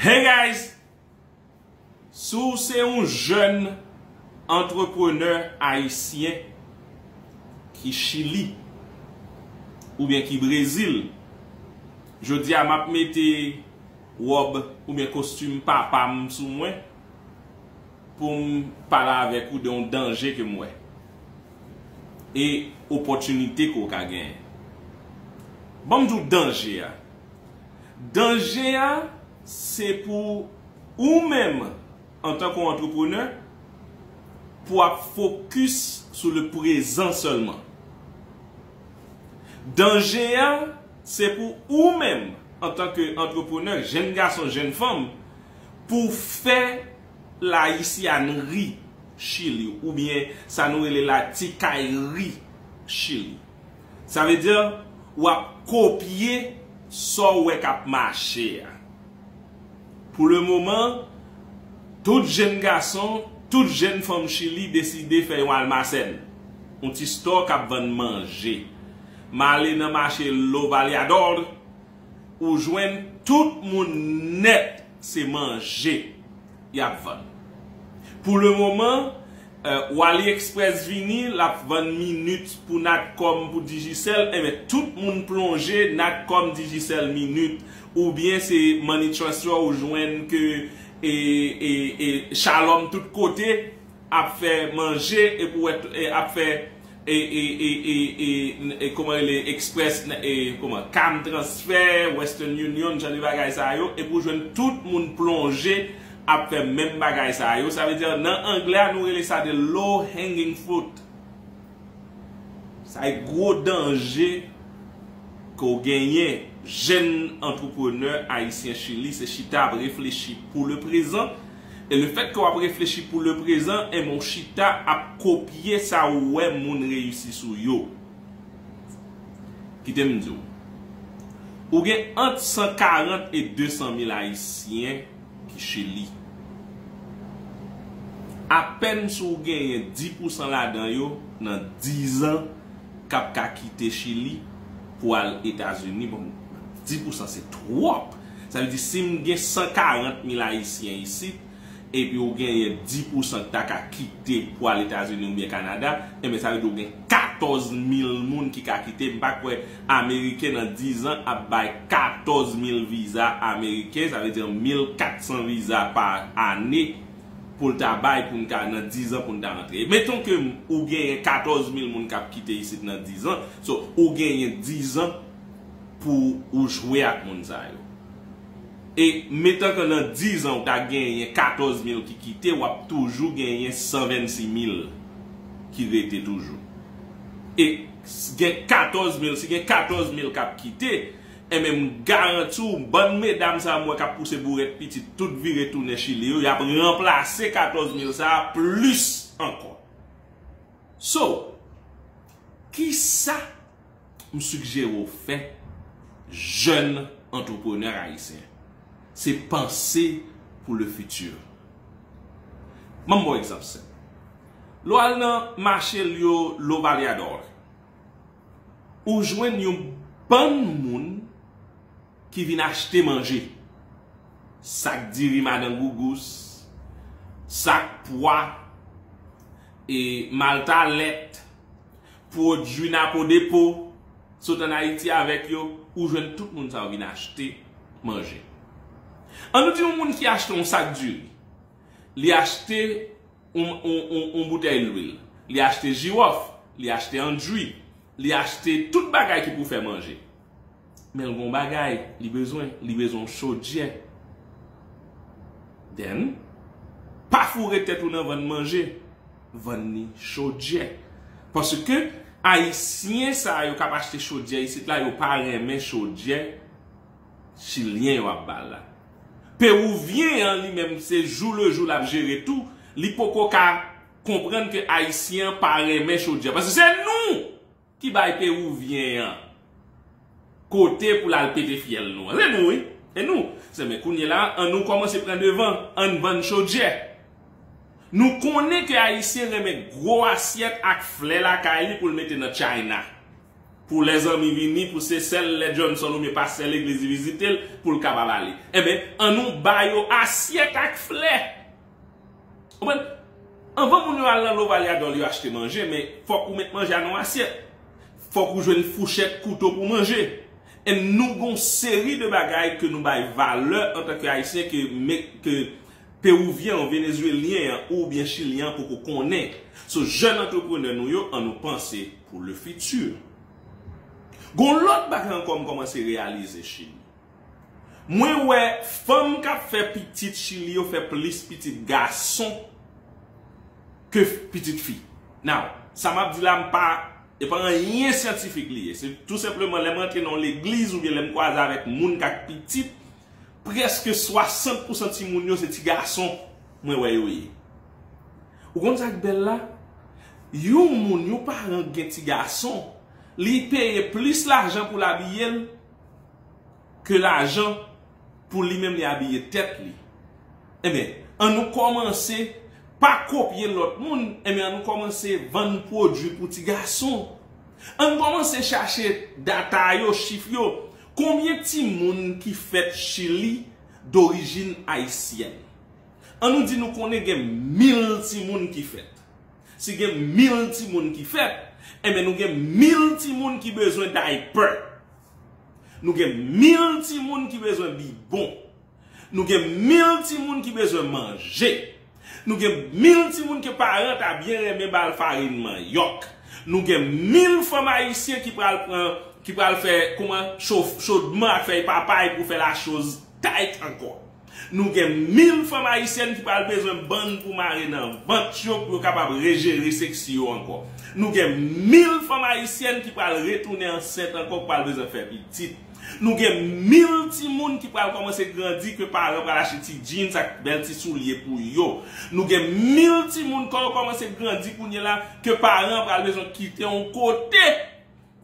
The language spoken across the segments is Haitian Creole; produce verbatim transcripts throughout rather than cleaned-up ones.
Hey guys! Si w se yon jèn antreprenè ayisyen ki Chili oubyen ki Brezil, jodi a m ap mete wòb oubyen kostim papa m sou mwen pou m pale avèk ou de yon danje ke m wè e opòtinite ke w ka genyen. Ban m di w danje a. Danje a, se pou ou menm, antanke yon antreprenè, pou w ap fokis sou le prezan sèlman. Danje a, se pou ou menm, antanke antreprenè, jèn gason, jèn fanm, pou w fè layisyannri Chili, oubyen sa nou rele la tikayri Chili. Sa vle di, w ap kopye sa w wè k ap mache a. Pou le moman, tout jèn gason, tout jèn fanm Chili deside fè yon almasèn, yon ti stò k ap vann manje. M ale nan mache Lo Vallador, ou jwenn tout moun nèt se manje y ap vann. Pou le moman, euh, w AliExpress vini, l ap vann minit pou Natcom, pou Digicel, enben tout moun plonje Natcom, Digicel, minit, oubyen se Money Transfer ou jwenn ke e, e, e Shalom tout kote ap fè manje, epi w wè, e, ap fè e, e, e, e, e, e, kòman rele, Express, e, kòman, Cam Transfer, Western Union, jan de bagay sa yo, epi w jwenn tout moun plonje ap fè menm bagay sa yo. Sa vle di, nan anglè a, nou rele sa de low hanging fruit. Sa e gwo danje ke w genyen, jèn antreprenè ayisyen Chili, se chita ap reflechi pou le prezan. E le fèt ke w ap reflechi pou le prezan, enben w chita ap kopye sa w wè moun reyisi sou yo. Kite m di w. Ou gen ant san karant e de san mil Ayisyen ki Chili. Apèn si w genyen dis pousan ladan yo nan diz an k ap ka kite Chili pou al Etazini. Bon, dis pousan se twòp. Sa vle di si m gen san karant mil Ayisyen isit, epi w genyen dis pousan k ta ka kite pou al Etazini oubyen Kanada, enben sa vle di w gen katòz mil moun ki ka kite. M pa kwè Ameriken nan diz an ap bay katòz mil viza Ameriken, sa vle di mil kat san viza pa ane pou l ta bay pou n ka nan diz an pou n ta rantre. Meton ke ou genyen katòz mil moun k ap kite isit nan diz an, so ou genyen diz an pou ou jwe ak moun sa yo. E metan ke nan diz an ou ta genyen katòz mil ki kite, w ap toujou genyen san vennsis mil ki rete toujou. E s- gen katòz mil, si gen katòz mil k ap kite, enben m garanti w, bann medam sa a m wè k ap pouse bourèt pitit tout vire tounen Chili yo, y ap ranplase katòz mil sa a plis ankò. So, kisa m sigjere w fè, jèn antreprenè ayisyen? Se panse pou le futur. Ban m ba w egzanp senp. Lè w al nan mache yo Lo Vallador, ou jwenn yon bann moun ki vin achte manje. Sak diri madan Gougous, sak pwa, e malta lèt, pwodui Napo Depo, sot ann Ayiti avèk yo, ou jwenn tout moun sa yo vin achte manje. Ann nou di yon moun ki achte yon sak diri, li achte yon, yon, yon, yon boutèy lwil, li achte jiwòf, li achte andjwi, li achte tout bagay ki pou fè manje. Men l gon bagay li bezwen, li bezwen yon chodyè. Then, pa foure tèt ou nan vann manje, vann li chodyè. Paske Ayisyen sa yo k ap achte chodyè isit la, yo pa renmen chodyè Chilyen yo ap ba l la. Pewouvyen an li menm, se jou le jou l ap jere tou, li poko ka konprann ke Ayisyen an pa renmen chodyè. Paske se nou ki bay Pewouvyen an kote pou l al pete fyèl nou an. Se nou, wi. Se nou. Se men kounye la, an nou kòmanse pran devan, ann vann chodyè. Nou konnen ke Ayisyen renmen gwo asyèt ak flè lakay li pou l mete nan China. Pou lèzanmi vini, pou se sèl lè Johnson oubyen pastè legliz vizite l, pou l kapab ale. Enben, annou ba yo asyèt ak flè. Konprann? Anvan moun yo al nan Lovalyadòl yo achte manje, men fòk ou met manje a nan yon asyèt. Fòk ou jwenn fouchèt, kouto pou manje. E nou gon seri de bagay ke nou bay valè antanke Ayisyen ke, me- ke Pewivyen an, Venezwelyen an oubyen Chilyen an poko konnen. So, jèn antreprenè nou yo, annou panse pou le futur. Gon lòt bagay ankò m kòmanse reyalize Chili. Mwen wè fanm k ap fè pitit Chili yo fè plis pitit gason ke pitit fi. Now, sa m ap di la, m pa, e pa anyen syantifik li ye. Se tou senpleman lè m rantre nan yon legliz oubyen lè m kwaze avèk moun k ak pitit, prèske swasant pousan timoun yo se ti gason mwen wè yo ye. Ou konn sa k bèl la? Yon moun, yon paran gen ti gason, li peye plis lajan pou l abiye l ke lajan pou li menm li abiye tèt li. Enben, annou kòmanse pa kopye lòt moun, enben, annou kòmanse vann pwodui pou ti gason. Ann kòmanse chache data yo, chif yo. Konbyen timoun ki fèt Chili dorijin ayisyèn? Annou di nou konnen gen mil timoun ki fèt. Si gen mil timoun ki fèt, enben nou gen mil timoun ki bezwen daypè. Nou gen mil timoun ki bezwen bibon. Nou gen mil timoun ki bezwen manje. Nou gen mil timoun ke paran ta byen renmen ba l farin manyòk. Nou gen mil fanm ayisyen ki pral pran, ki pral fè kòman cho- chodman ak fèy papay pou fè lachoz tayt ankò. Nou gen mil fanm ayisyèn ki pral bezwen bann pou mare nan vant yo pou yo kapab rejere seksi yo ankò. Nou gen mil fanm ayisyèn ki pral retounen ansent ankò, ki pral bezwen fè pitit. Nou gen mil timoun ki pral kòmanse grandi ke paran pral achte ti jeans ak bèl ti soulye pou yo. Nou gen mil timoun kan yo kòmanse grandi kounye la ke paran pral bezwen kite yon kote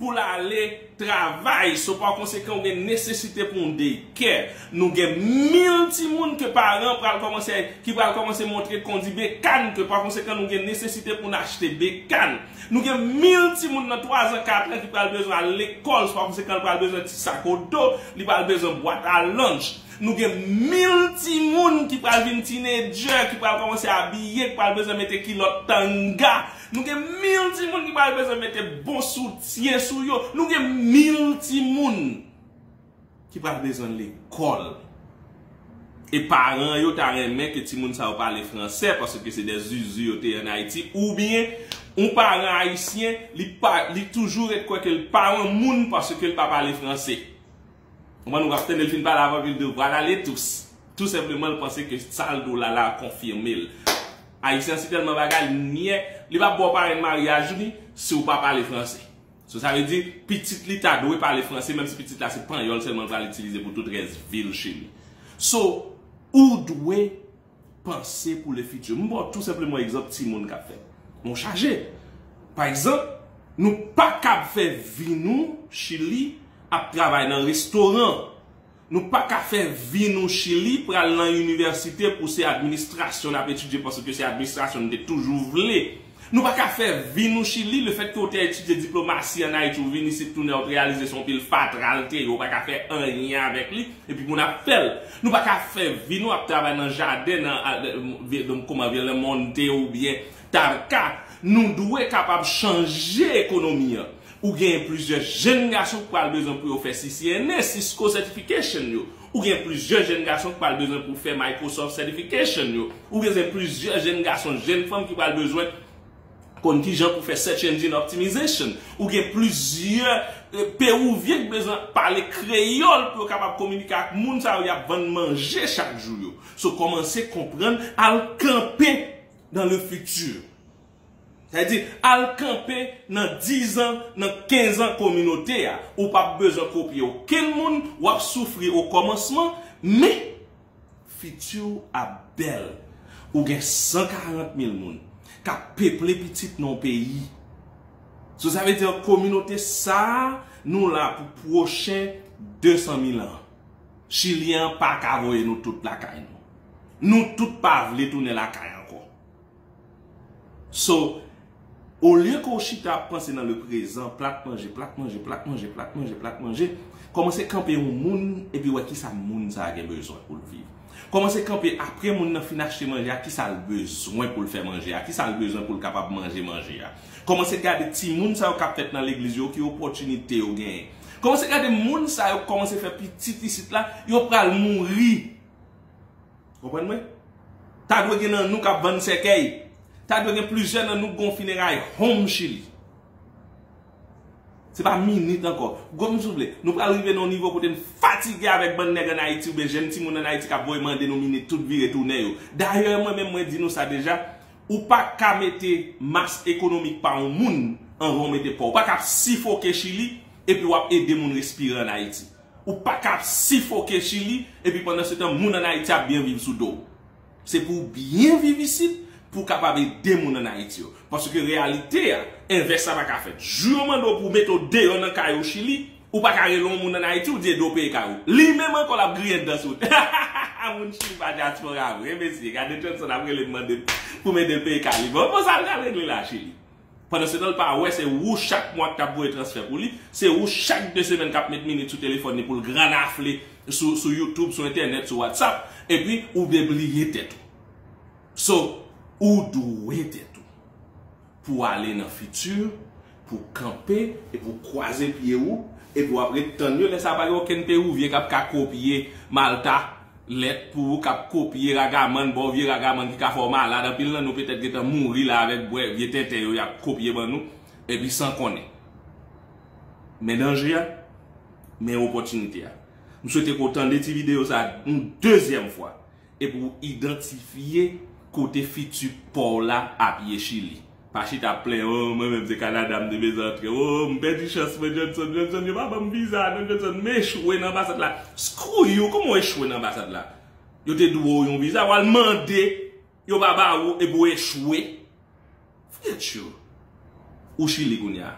pou l ale travay. So pa konsekan ou gen nesesite pou yon daycare. Nou gen mil timoun ke paran pral kòmanse, ki pral kòmanse montre kondi bekàn, ke pa konsekan nou gen nesesite pou n achte bekàn. Nou gen mil timoun nan twa zan, kat an ki pral bezwen al lekòl, so pa konsekan li pral bezwen ti sakodo, li pral bezwen bwat a lunch. Nou gen mil timoun ki pral vin teenager, ki pral kòmanse abiye, ki pral bezwen mete kilòt tanga. Nou gen mil timoun ki pral bezwen mete bon soutyen sou yo. Nou gen mil timoun ki pral bezwen lekòl. E paran yo ta renmen ke timoun sa yo pale fransè, paske se de zuzu yo te ye an Ayiti, oubyen yon paran ayisyen, li pa, li toujou ret kwè ke l pa yon moun paske l pa pale fransè. Ou konprann, ou ap tande l fin pale avè w, epi l di w, "Voilà les tous." Tou senpleman, l panse ke sa l di w la, la konfime l. Ayisyen an si tèlman bagay, li nyè, li p ap ba w parenn maryaj li si w pa pale fransè. So, sa vle di, pitit li ta dwe pale fransè, menm si pitit la se panyòl sèlman l pral itilize pou tout rès vi l che li. So, ou dwe panse pou le futur. M ba w tou senpleman egzanp timoun k ap fèt. Men w chaje. Pa egzanp, nou pa kab fè vi nou Chili ap travay nan restoran. Nou pa ka fè vi nou Chili pral nan inivèsite pou se administrasyon n ap etidye, paske se administrasyon n te toujou vle. Nou pa ka fè vi nou Chili, lefètke w te etidye diplomasi an Ayiti, w vin isit tounen, w te reyalize se yon pil fatra l te ye, w pa ka fè anyen avèk li, epi pou n ap fè l. Nou pa ka fè vi nou ap travay nan jaden, nan, a, de- de- kòman, Villamonte oubyen Tarca. Nou dwe kapab chanje ekonomi an. Ou genyen plizyè jèn gason ki pral bezwen pou yo fè C C N A, Cisco certification yo. Ou gen plizyè jèn gason ki pral bezwen pou fè Microsoft certification yo. Ou gen plizyè jèn gason, jèn fanm ki pral bezwen konn kijan pou fè search engine optimization. Ou gen plizyè, eh, Peruvyen ki bezwen pale kreyòl pou yo kapab kominike ak moun sa yo y ap vann manje chak jou yo. So, kòmanse konprann, al kanpe dans le futur. Sa vle di, al kanpe nan diz an, nan kenz an kominote a. Ou p ap bezwen kopye okenn moun, w ap soufri o kòmansman, men fiti w ap bèl. Ou gen san karant mil moun k ap peple pitit nan yon peyi. So, sa vle di, kominote sa a, nou la pou pwochen de san mil an. Chilyen an pa ka voye nou tout lakay nou. Nou tout pa vle tounen lakay ankò. So, Olye ke w chita ap panse nan le prezan, plat manje, plat manje, plat manje, plat manje, plat manje, kòmanse kanpe yon moun epi wè kisa moun sa a gen bezwen pou l viv. Kòmanse kanpe apre moun nan fin achte manje a, kisa l bezwen pou l fè manje a, kisa l bezwen pou l kapab manje manje a. Kòmanse gade timoun sa yo k ap fèt nan legliz yo, ki opòtinite yo genyen. Kòmanse gade moun sa yo k kòmanse fè pitit isit la, yo pral mouri. Konprann mwen? Ta dwe gen nan nou k ap vann sèkèy. Ta dwe gen plizyè nan nou k gon fineray home Chili. Se pa minit ankò. Gwo m souple, nou pral rive nan yon nivo kote n fatige avèk bann nèg ann Ayiti oubyen jèn timoun ann Ayiti k ap voye mande nou minit tout vire tounen yo. Dayè, mwen menm mwen di nou sa deja, ou pa ka mete mas ekonomik pa yon moun anvan w mete pa w. Ou pa ka ap sifoke Chili epi w ap ede moun respire ann Ayiti. Ou pa ka ap sifoke Chili epi pandan se tan moun ann Ayiti ap byen viv sou do w. Se pou w byen viv isit pou w kapab ede moun ann Ayiti yo. Paske reyalite a, envès la pa ka fèt. Jou yo mande w pou w mete w deyò nan kay ou Chili, ou pa ka rele yon moun ann Ayiti, ou di ede w peye kay ou. Li menm ankò l ap griyen dan sou ou. Moun Chili pa dyaspora vre, mesye. Gade Johnson ap rele m mande m pou m ede l peye kay li. Bon, bon, sa l pral regle la, Chili. Pandan se tan, l pa wè se ou chak mwa k t ap voye transfè pou li, se ou chak de semèn k ap met minit sou telefòn li pou l granafle sou, sou YouTube, sou entènèt, sou WhatsApp, epi ou vle bliye tèt ou. So, ou dwe tèt ou pou w ale nan fiti, pou w kanpe, epi w kwaze pye ou, epi w ap ret tann yo. Lè sa a pa gen okenn pewouvyen k ap ka kopye Malta lèt pou ou, k ap kopye ragamann ba w, vye ragamann ki ka fè w malad. Anpil nan nou petèt gentan mouri la avèk bwè vye tenten yo y ap kopye ban nou, epi san konnen. Men danje a, men opòtinite a. M swete ke w tande ti videyo sa a yon dezyèm fwa, epi w idantifye kote fiti pa w la ap ye Chili. Pa chita ap plenyen, o, mwen menm se Kanada m te bezwen antre. O, m pèdi chans mwen, Johnson, Johnson, yo pa ban m viza non, Johnson, m echwe nan anbasad la. Screw you, kòman w echwe nan anbasad la? Yo te dwe w yon viza, w al mande, yo pa ba ou, epi w echwe. Forget you. Ou Chili kounye a.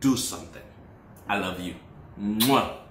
Do something. I love you. Mwah.